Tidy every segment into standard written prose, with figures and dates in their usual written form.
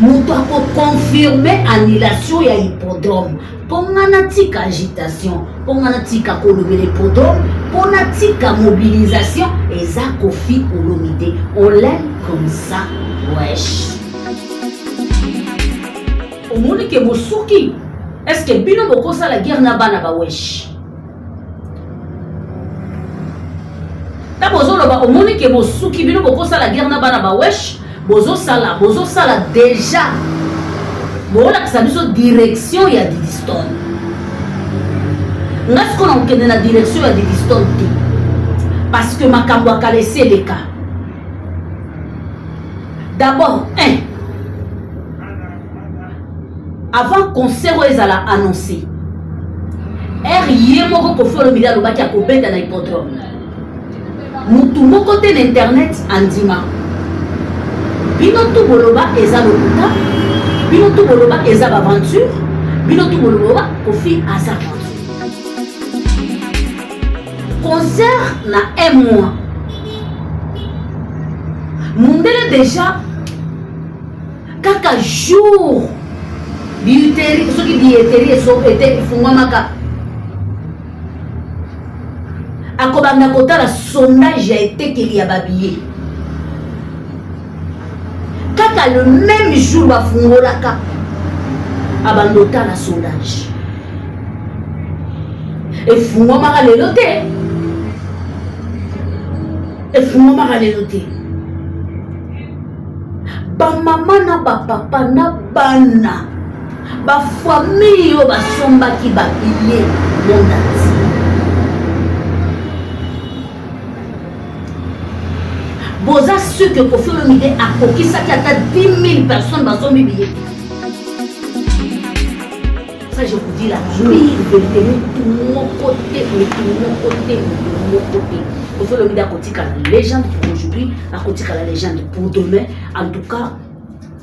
Moto akoconfirme annulation ya hippodrome mpo nga natika agitation, mpo nga natika kolobela hippodrome, mpo natika mobilisation, eza Koffi Olomide. On l'aime comme ça, wesh. Omoni ke bosuki? Est-ce que bino bokosala guerre na bana ba wesh? Ntango bozoloba omoni ke bosuki, bino bokosala guerre na bana ba wesh, bozosala bozosala déjà, boolakisa biso direction ya Didistone. Nga sikoyo na kokende na direction ya Didistone te, parce que makambo ya kala esi eleka. D'abord, un avant concert oyo ezala annoncé, r ye moko Koffi Olomide alobaki akobeta na hippodrome. Mutu moko te na internet andima. Bino tu boloba eza lokuta, bino tu boloba eza baventure, bino tu boloba Koffi aza aventure. Concert na un mois, mundele déjà kaka jour billetterie, soki billetterie ete efungwamaka, akobanda kotala sondage ya etekeli ya babillet. Kaka le même jour bafungolaka, abanda otala sondage. Efungwamaka lelo te, efungwamaka lelo te. Bamama na bapapa na bana, bafamille oyo basombaki babillet monde entier, boza sûr que Koffi Olomide akokisaki ata 10 000 personnes basombi billet? Ça, je vous dis la pire vérité. Mutu moko te, mutu moko te, mutu moko te. Koffi Olomide akotikala légende pour aujourd'hui, akotikala légende pour demain. En tout cas,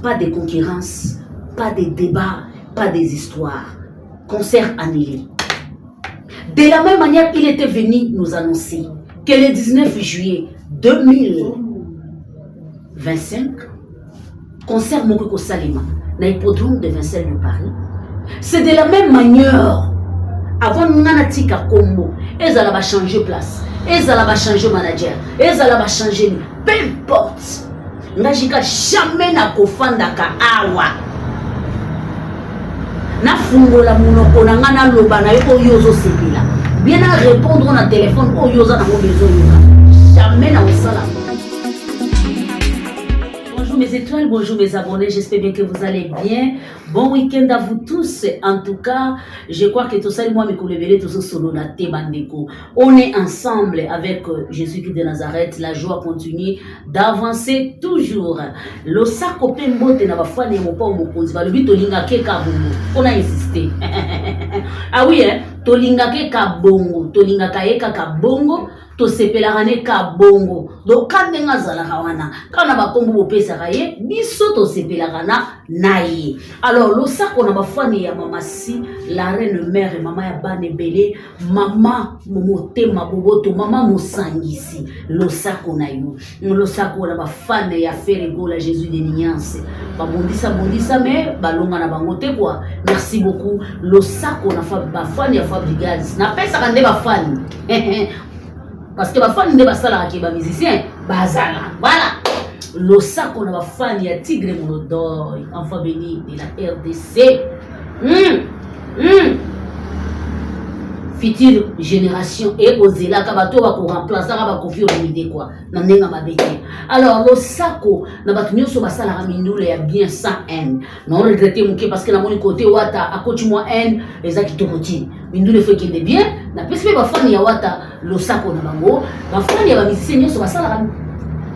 pas de concurrence, pas de débat, pas des histoires. Concert annulé. De la même manière, il était venu nous annoncer que le 19 juillet 2025, concert moko ekosalema na hippodrome de Vincennes de Paris. C'est de la même manière, avant nga natika kombo, ezala bachange place, ezala bachange manager, ezala bachange, peu importe, nga jika jamais nakofandaka awa, nafungola monoko na nga, naloba na yo oyo ozosepela bien, na répondre na telefone oyo oza nango besoin oyoka. Jamais na kosala. Bonjour mes étoiles, bonjour mes abonnés, j'espère bien que vous allez bien. Bon week-end à vous tous. En tout cas, je crois que tout ça, moi, mes collègues, tout ça, solo na te bandeko. On est ensemble avec Jésus-Christ de Nazareth. La joie continue d'avancer toujours. Losako pe mbote na bafani ya mopao mokonzi, balobi tolingaka eka bongo. On a insisté. Ah oui, hein, tolingaka eka bongo, tolingaka ye kaka bongo, tosepelaka ne ka bongo. Donc ka ndenge azalaka wana, kaka na bakombo bopesaka ye, biso tosepelaka na ye. Alors losako na bafani ya Mama Si, la reine mère, mama ya bana ebele, mama motema boboto, mama mosangisi, losako na yo. Losako na bafane ya Ferre Gola, Jésus de Nuance, babondisa bondisa me balonga na bango te quoi. Merci beaucoup. Losako na bafani ya Fabregas, napesaka nde bafani parce que bafani nde basalaka ke bamusicien bazala. Voilà, losako na bafani ya Tigre Molodoy, enfant béni de la RDC. Future génération ekozelaka bato oyo bakoremplaçaka baKoffi Olomide quoi, na ndenge mabe te. Alors losako na bato nyonso basalaka mindule ya bien sans haine. Na regrette moke parce que namoni kote Wata akoti mwa haine, eza kitoko te. Mindule fo ekende bien. Napesi mpe bafani ya Wata losako na bango, bafani ya bamusicien nyonso basalaka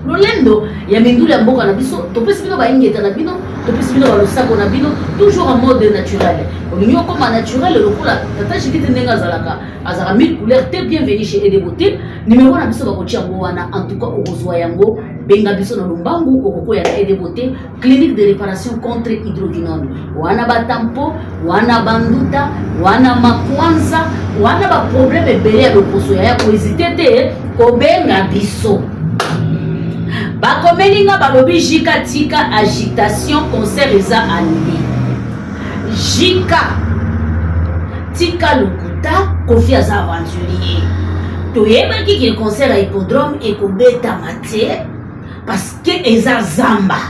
lolendo ya mindule ya mboka na biso. Topesi bino baingeta na bino, topesi bino balosako na bino, toujours en mode naturel. Olingi okóma naturel lokola tata Judith ndenge azalaka, azalaka mille couleur te. Bienvenue chez Ede Beauté. Numéro na biso bakotia yango wana. En tout cas, okozwa yango, benga biso na lombangu, okokoya na Ede Beauté, clinique de réparation contre hydroquinone. Wana batampo, wana banduta, wana makwanza, wana baproblème ebele ya loposo, yaya, kohésite te kobenga biso. Bakomeli nga balobi JK tika agitation concert eza annulé. JK tika lokuta Koffi aza aventurier. Toyebaki ke concert ya hippodrome ekobetama te parce que eza zamba.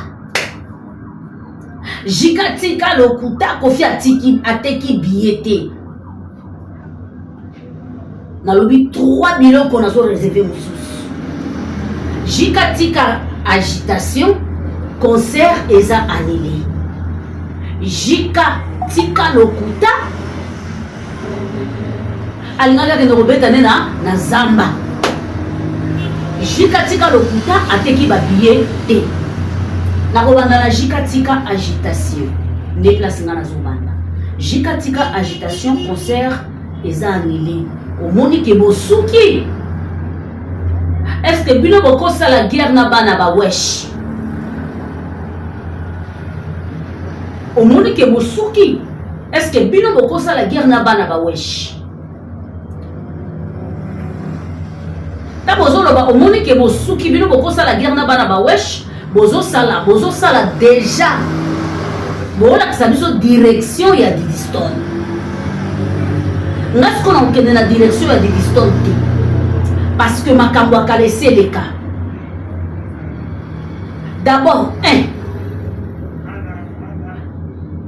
JK tika lokuta Koffi atiki ateki billet te. Nalobi 3 biloko nazo reserve mosusu. JK tika agitation concert eza annulé. JK tika lokuta alingaki akende kobeta nde na, na zamba. JK tika lokuta ateki ba billet te. Nakobanda na JK tika agitation nde place nga nazobanda. JK tika agitation concert eza annulé. Omoni ke bosuki. Est-ce que bino bokosala guerre na bana ba wesh? Omoni ke bosuki. Est-ce que bino bokosala guerre na bana ba wesh? Ntango ozoloba omoni ke bosuki, bino bokosala guerre na bana ba wesh, bozosala bozosala déjà, boolakisa biso direction ya Didistone. Nga sikoyo nakokende na direction ya Didistone te parce que makambo ya kala esi eleka. D'abord un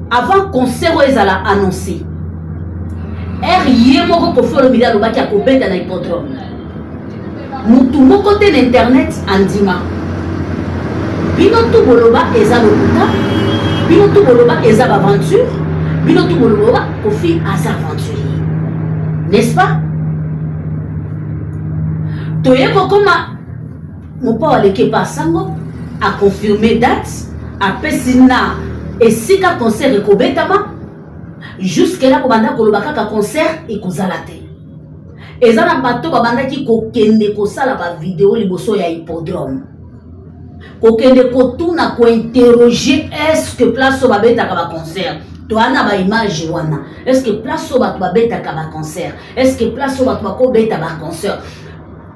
avant concert oyo ezala annoncé, r ye moko Koffi Olomide alobaki akobeta na hippodrome. Mutu moko te na internet andima. Bino tu boloba eza lokuta, bino tu boloba eza baventure, bino tu boloba Koffi aza aventurier, n'est-ce pas? Toye kokoma mopao aleki epa sango aconfirme date, apesi na esika concert ekobetama. Jusque là kobanda koloba kaka concert ekozala te. Eza na bato babandaki kokende kosala ba video liboso ya hippodrome, kokende kotuna, kointerroger est-ce que place oyo babetaka ba concert, toa na ba image wana, est-ce que place oyo bato babetaka ba concert, est-ce que place oyo bato bakobeta ba concert.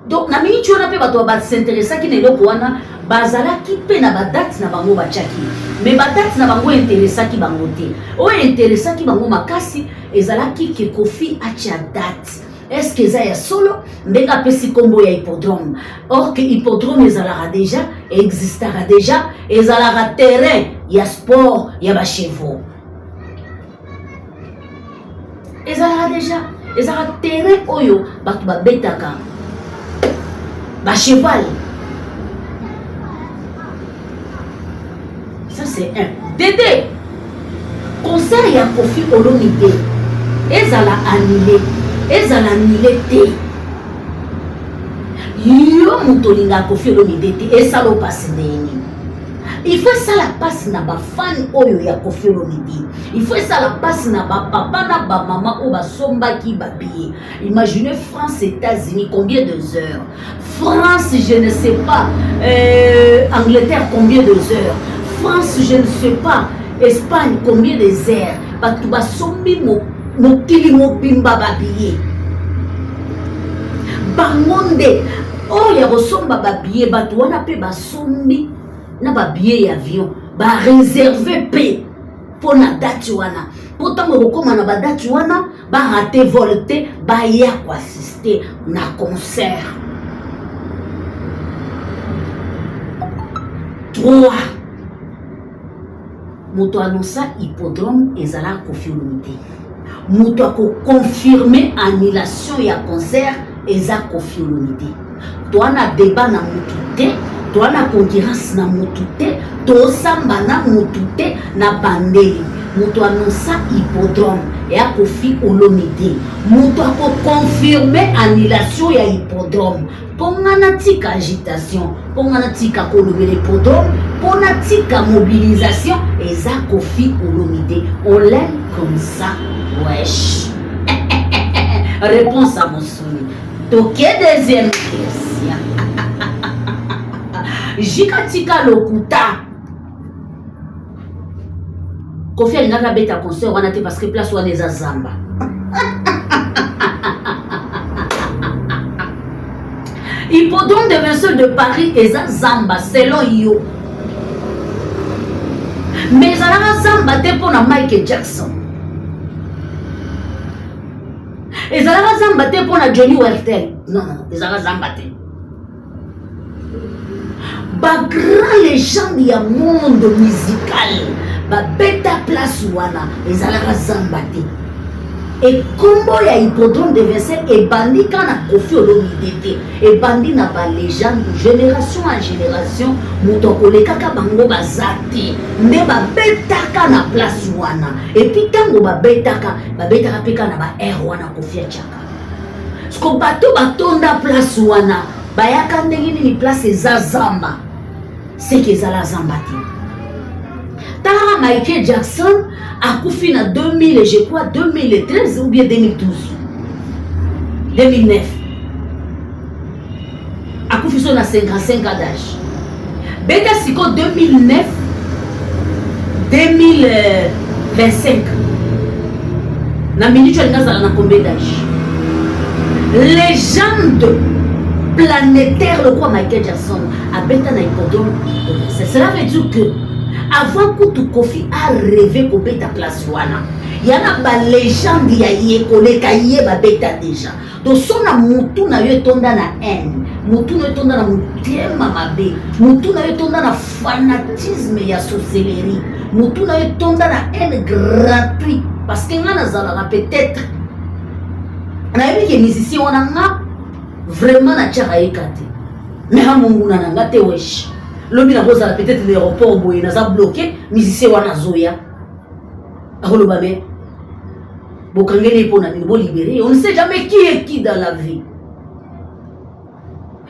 Donc na miniti wana mpe bato basinteresaki na eloko wana, bazalaki mpe na badate na bango batiaki, mais badate na bango interesaki bango te. Oyo interesaki bango makasi ezalaki ke Koffi atia date. Est-ce que eza ya solo ndenge apesi nkombo ya hippodrome? Or que hippodrome ezalaka déjà, existaka déjà, ezalaka terrain ya sport ya bachevaux, ezalaka déjà, ezalaka terrain oyo bato babetaka bacheval. Ça c'est un dede. Concert ya Koffi Olomide ezala annulé, ezala annulé te, yo moto olingaka Koffi Olomide te, esala opasi ndenge nini? Il faut esala mpasi na bafani oyo ya Koffi Olomide, il faut esala mpasi na bapapa na bamama oyo basombaki babillet. Imaginez France, États-Unis, combien de heures? France, je ne sais pas, Angleterre, combien de heures? France, je ne sais pas, Espagne, combien de heures? Bato basombi mokili mobimba babillet, bango nde oyo ya kosomba babillet, bato wana mpe basombi na babillet ya avion, bareserve mpe mpo na date wana, mpo ntango ekokóma na badate wana barate vol te, baya koassiste na concert. 3 moto annonça hippodrome ezala Koffi Olomide. Moto akoconfirme annulation ya concert eza Koffi Olomide. Toa na débat na motu te, toa na concurrence na motu te, tosamba na motu te. Na bandeli, moto annonça hippodrome eya Koffi Olomide. Moto akoconfirme annulation ya hippodrome, mpo nga natika agitation, mpo nga natika kolobela hippodrome, mpo natika mobilisation, eza Koffi Olomide. On l'aime comme ça, wesh. Réponse à mosuni. Toke deuxième question. JK tika lokuta, Koffi alingaki abeta concert wana te parce que place wana eza zamba. Hippodrome de Vincennes de Paris eza zamba selon yo. Mais ezalaka zamba te mpo na Michael Jackson. Ezalaka zamba te mpo na Johnny Wertel. Non, non, ezalaka zamba te. Ba grand légende ya monde musical babeta place wana ezalaka zamba te. Ekombo ya hippodrome de Vincennes ebandi kaka na Koffi Olomide te, ebandi na ba legende génération en génération, moto akolekaka bango baza te, nde babetaka na place wana. Et puis ntango babetaka, babetaka mpe kaka na ba air wana Koffi atiaka. Siko bato batonda place wana bayaka ndenge nini? Place eza zamba, seke ezala zamba te. Talaka Michael Jackson akufi na 2000, je crois 2013 ou bien 2012, 2009, akufi so na 55 ans d'âge. Beta siko 2009 2025, na minute oyo alingi azala na combien d'âge? Légende planétaire lokola Michael Jackson abeta na hippodrome. Cela veut dire que avant kutu Koffi a rêvé kobeta place wana, ya na balégende ya ye koleka ye babeta déjà. Donc so na mutu na yo etonda na haine, mutu na yo etonda na motema mabe, mutu na yo etonda na fanatisme ya sorcellerie, mutu na yo etonda na haine gratuit. Parce que nga nazalaka peut-être nayebi ke musicien wana nga vraiment natiaka ye ka te, mais amonguna na nga te. Wesh, lobi nakozala peut-être na aéroport boye, naza bloqué, musicien wana azoya, akoloba: "Mais bokangeli ye mpo na nini? Bolibere." On ne sait jamais qui est qui dans la vie.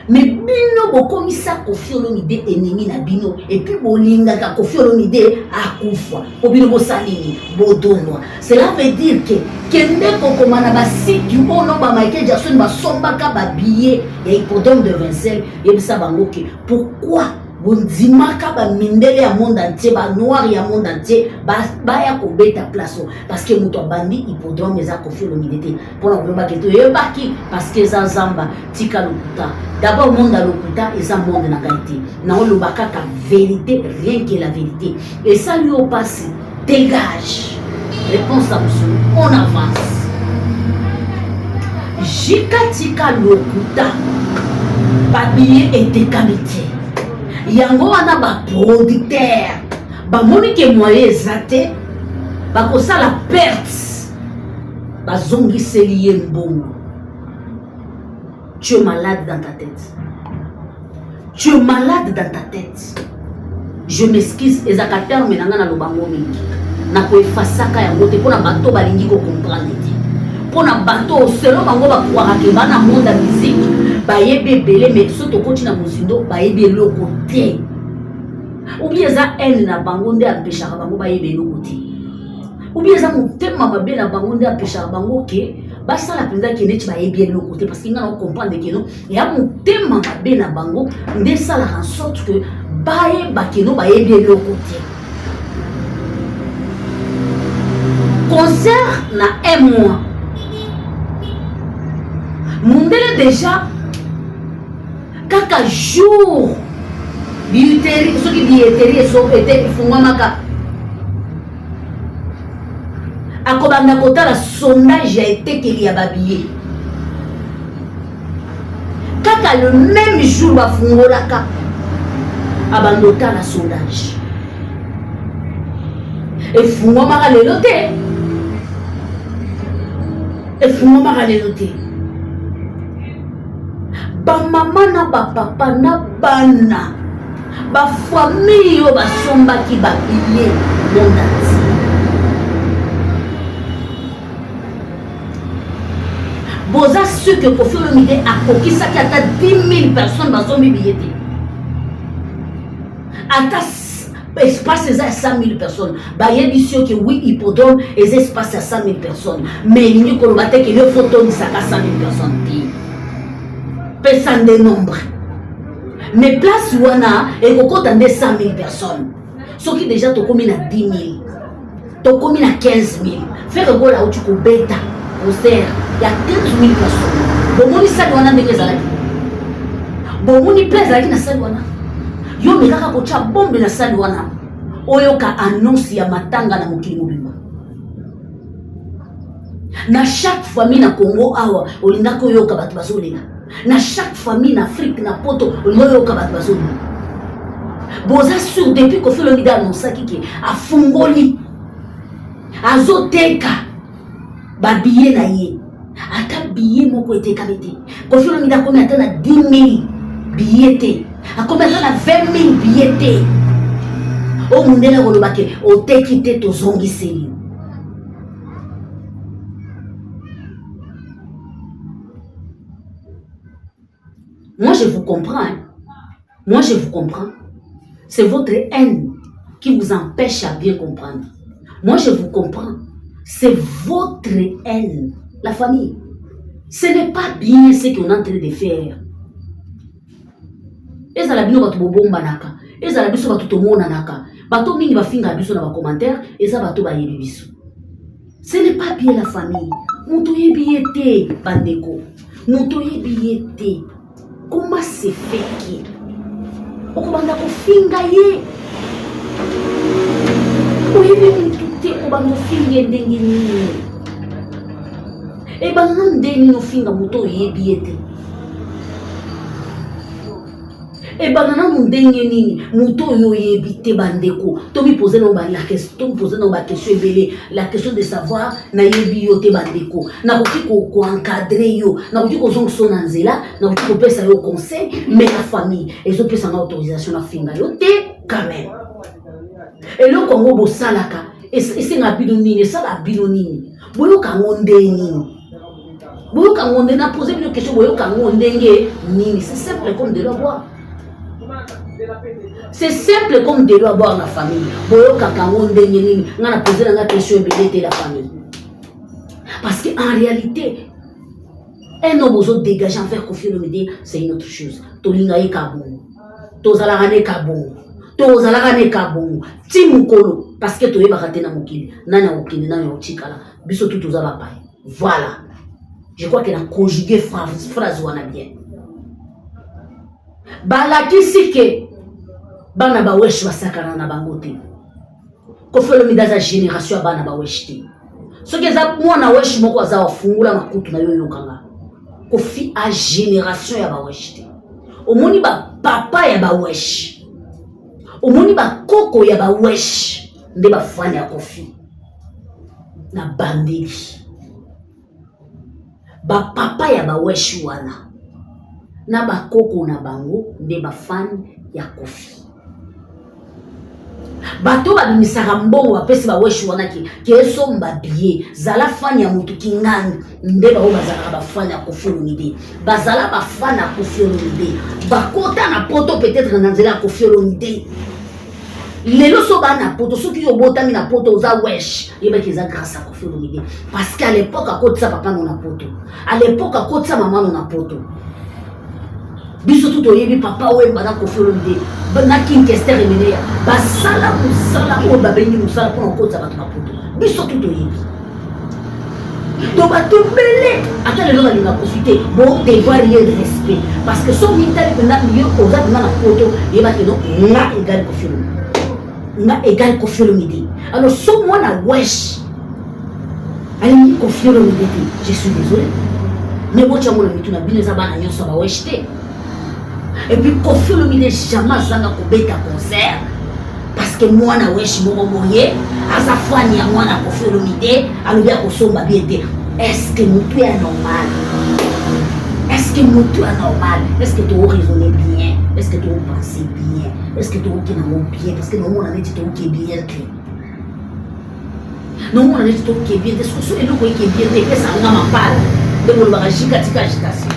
Mais bino bokomisa Koffi Olomide ennemi na bino, et puis bolingaka Koffi Olomide akufa po bino bosala nini? Bodondwa. Cela veut dire que kende kokoma na basite oyo ba Michael Jackson basombaka babillet ya hippodrome de Vincennes, yebisa bango ke pourquoi bondimaka bamindele ya monde entier, banoir ya monde entier baya kobeta place oyo? Parce que moto abandi hippodrome eza Koffi Olomide te. Mpona kolobaki toyebaki parce que eza zamba, tika lokuta. D'abord, monde ya lokuta eza monde na ngai te. Naoloba kaka vérité, rien que la vérité. Esali yo mpasi, dégage. Réponse ya mosolo, on avance. Jika, tika lokuta. Babillet etekami te, yango wana baproducteur bamoni ke moyen eza te, bakosala perte, bazongiseli ye mbongo. Tu es malade dans ta tête, tu es malade dans ta tête. Je m'excuse, ezalaka terme na ngai, naloba yango mingi, nakoefasaka yango te mpona bato balingi kocomprendre te, mpona bato selo bango bakwaka ke bana monde ya musique bayebi ebele, mais so tokoti na mozindo, bayebi eloko te. Ou bien eza haine na bango nde ampeshaka bango bayeba eloko te, ou bien eza motema mabe na bango nde apeshaka bango ke basala mpenza ke neti bayebi eloko te. Parce que ngai na comprendre ke no, ya motema mabe na bango nde esalaka en sorte que bayeba ke no, bayebi eloko te. Concert na un mois, mundele déjà kaka jour billetterie, soki billetterie ete efungwamaka, akobanda kotala sondage ya etekeli ya babillet. Kaka le même jour bafungolaka, abanda otala sondage. Efungwamaka lelo te, efungwamaka lelo te. Bamama na bapapa na bana, bafamille oyo basombaki babillet monde entier, boza sûr que Koffi Olomide akokisaki ata 10 000 personnes basombi billet te? Ata espace eza ya 100 000 personnes, bayebisi yo ke oui, hippodrome eza espace ya 100 000 personnes, mais elingi koloba te ke yo faut tondisaka 100 000 personnes te. Pesa nde nombre, mais place wana ekokota nde 100 000 personnes. Soki déjà tokomi na 10 000, tokomi na 15 000, Ferre Gola auti kobeta concert ya 15 000 personnes, bomoni sali wana ndenge ezalaki. Bomoni plein ezalaki na salle wana. Yo mekaka kotya bombe na salle wana. Oyoka annonce ya matanga na mokili mobimba. Na chaque famille na Congo awa olingaki oyoka bato bazolela. Na chaque famille na Afrique na poto olingi oyoka bato bazolela. Boza sur depuis Koffi Olomide annoncaki ke afungoli azoteka ba billet na ye ata billet moko etekami te. Koffi Olomide akomi ata na 10 000 billet te, akomi ata na 20 000 billet te. Oyo mondele akoloba ke oteki te, tozongiseli. Moi je vous comprends, hein. Moi je vous comprends. C'est votre haine qui vous empêche à bien comprendre. Moi je vous comprends. C'est votre haine, la famille. Ce n'est pas bien ce qu'on est en train de faire. Ezala bino bato bobombanaka, ezala biso bato tomonanaka. Bato mingi bafingaka biso na ba commentaire, eza bato bayebi biso. Ce n'est pas bien la famille. Moto oyebi ye te, bandeko. Moto oyebi ye te. Comment se fait que okobanda kofinga ye? Oyebi motu te, okobanda kofinga ye ndenge nini? Ebanda ndenge nini ofinga moto oyebi ye te? Ebanda nanu ndenge nini moto oyo oyebi te? Bandeko, tomipose nano tomipose nano baquestion ebele. La question de savoir, nayebi yo te bandeko, nakoki koencadre yo, nakoki kozongisa yo na nzela, nakoki kopesa yo conseil, mais la famille ezopesa nga autorisation nafinga yo te quand même. Eloko yango bosalaka esenga bino nini? Esala bino nini? Boyoka yango ndenge nini? Boyoka yango ndenge na pose bino question, boyoka yango ndenge nini? C'est simple comme de l'eau à boire. C'est simple comme de l'eau à boire. La famille, boyokaka yango ndenge nini? Nga na pose nanga question ebele te, la famille, parce que en réalité un homme ozo dégager envers Koffi Olomide, c'est une autre chose. Tolinga ye ka bongo, tozalaka ne ka bongo, tozalaka ne ka bongo ti mokolo, parce que toyebaka te na mokili nani akokende, nani akotikala. Biso tu toza bapaya. Voilà, je crois que na conjugué phrase wana bien. Balakisi ke bana bawesh basakana na bango te. Koffi Olomide aza génération ya bana bawesh te. Soki eza mwana wesh moko aza, wafungula makutu na yo, oyokanga. Koffi a génération ya bawesh te. Omoni bapapa ya bawesh, omoni bakoko ya bawesh nde bafani ya Koffi. Na bandeli bapapa ya bawesh wana na bakoko na bango nde bafani ya Koffi. Bato babimisaka mbongo bapesi baweshi wana ke esomba billet, zala fani ya motu kingani nde bango bazalaka bafani ya Koffi Olomide. Bazala bafani ya Koffi Olomide, bakota na poto peut-être na nzela ya Koffi Olomide. Lelo so baa na poto, soki yo obotami na poto, oza wesh, yebaki eza grâce à Koffi Olomide, parce que à l'époque akotisa papa no na poto, à l'époque akotisa mama no na poto. Biso tu toyebi Papa Wemba na Koffi Olomide na King Kester Emeneya basala mosala oyo babengi mosala mpona kokotisa bato na poto. Biso tu toyebi. To bato ebele ata lelo balinga Koffi te, bodevoir ye respect, parce que so mitali mpenza, yo oza mpenza na poto, yebaki no nga égal Koffi Olomide, nga égal Koffi Olomide. Alors so mwana wesh alingi Koffi Olomide te, je suis désolé, mais botyango na mitu na bino, eza bana nyonso bawesh te. Et puis Koffi Olomide jamais azanga kobeta concert parce que mwana wesh moko boye aza fani ya mwana Koffi Olomide, alobi akosomba bien te. Est ce que motu ya normal, est ce que motu ya normal, est ce que toraisonner bien, est ce que topenser bien, est ce que tookende yango bien? Parce que naomona neti tooke bien te, naomona neti toke bien te. Soki so eloko eke bien te, epesa nga mapala nde bolobaka jika tika agitation.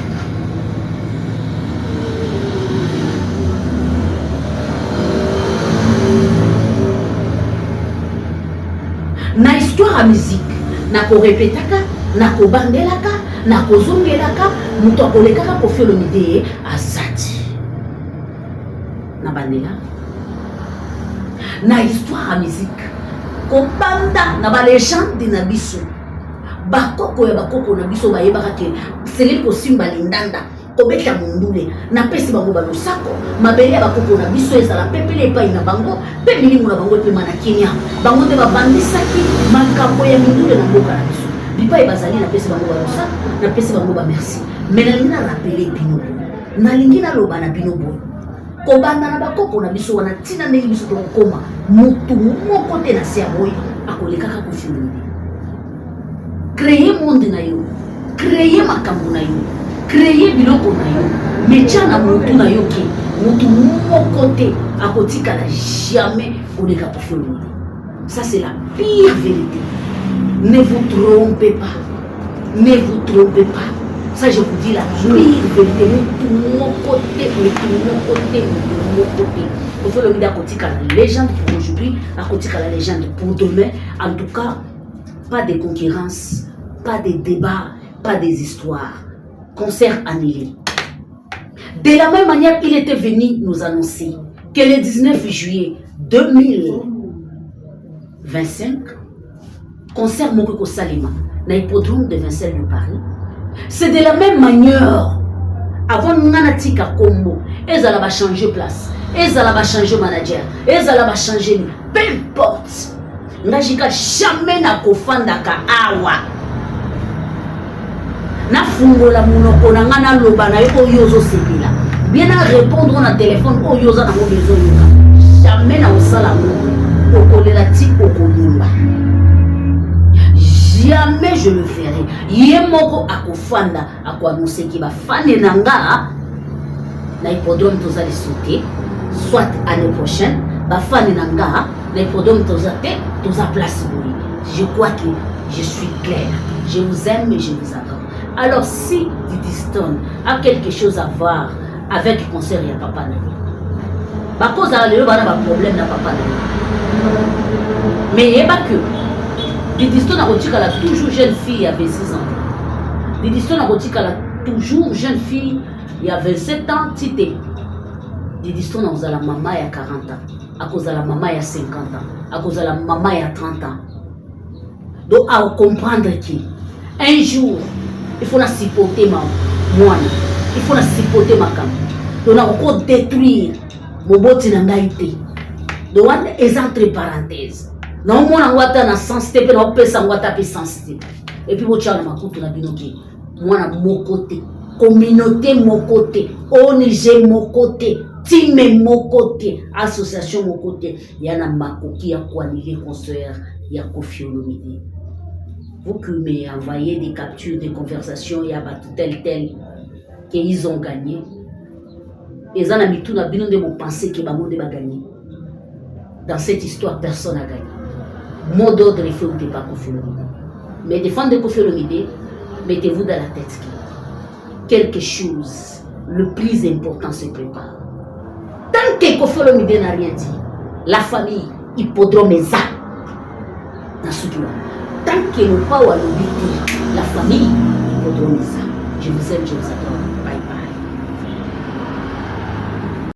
Na histoire ya musique, nakorepetaka, nakobandelaka, nakozongelaka, moto akolekaka Koffi Olomide ye aza ti na bandela na histoire ya musique. Kobanda na balégende na biso, bakoko ya bakoko na biso bayebaka ke seleli kosimba lindanda. Kobeta mondule, napesi bango balosako, mabele ya bakoko na biso ezala pepele epai na bango, mpe milimo na bango epema na kimia. Bango nde babandisaki makambo ya mindule na mboka na biso. Bipai bazali, napesi bango balosako, napesi bango bamerci. Me nalingi na rapele bino boye, nalingi naloba na bino boye, kobanda na bakoko na biso wana ntina ndenge biso tokokoma, motu moko te na se ya boye akolekaka Koffi Olomide. Créer monde na yo, créer makambo na yo, créer biloko na yo, mais tia na motu na yo ke motu moko te akotikala jamais koleka Koffi Olomide. Ça, c'est la pire vérité. Ne vous trompez pas, ne vous trompez pas. Ça, je vous dis la pire vérité. Motu moko te, motu moko te, motu moko te. Koffi Olomide akotikala légende pour aujourd'hui, akotikala légende pour demain. En tout cas, pas de concurrence, pas de débat, pas des histoires. Concert annulé. De la même manière, il était venu nous annoncer que le 19 juillet 2025, concert moko kosalema na hippodrome de Vincennes de Paris. C'est de la même manière, avant nga natika kombo, ezala bachanger place, ezala bachanger manager, ezala bachanger, peu importe, nga jika jamais nakofandaka awa, nafungola monoko na nga, naloba na yo oyo ozosepela bien, na répondre na telefone oyo oza nango bezoyoka. Jamais na kosala yango. Okolela ti okolimba. Jamais je le ferai. Ye moko akofanda, akoannoncer ke bafane na nga, na hippodrome toza lisusu te, soit année prochaine. Bafane na nga, na hippodrome toza te, toza place boye. Je crois que je suis clair. Je vous aime et je vous adore. Alors, si Didi Stone a quelque chose à voir avec concert ya papa na ye, bakozala lelo bana baproblème na papa na ye, mais yeba que Didi Stone akotikala toujours jeune fille ya 26 ans. Didi Stone akotikala toujours jeune fille ya 27 ans ti te. Didi Stone akozala mama ya 40 ans, akozala mama ya 50 ans, akozala mama ya 30 ans. Donc acomprendre que un jour il faut na supporter ma mwana, il faut na supporter makambo. Donc nakoko détruire moboti na ngai te. Donc wana eza entre parenthèse. Naomona yango ata na sens te, mpe naopesa yango ata mpe sens te. Et puis botyaka na makutu na bino ke mwana moko te, communauté moko te, ONG moko te, team moko te, association moko te ya na makoki ya koannuler concert ya Koffi Olomide. Vous qui me envoyez des captures de conversation ya bato tel tel que ils ont gagné, eza na mitu na bino nde bopense ke bango nde bagagné. Dans cette histoire, personne n'a gagné. Mot d'ordre, il faut pas Koffi Olomide, mais défendre Koffi Olomide, mettez-vous dans la tête que quelque chose le plus important se prépare. Tant que Koffi Olomide n'a rien dit, la famille, hippodrome eza na suki wana. Tant que Mopao alobi te, la famille, hippodrome eza. Je vous aime, je vous adore. Bye.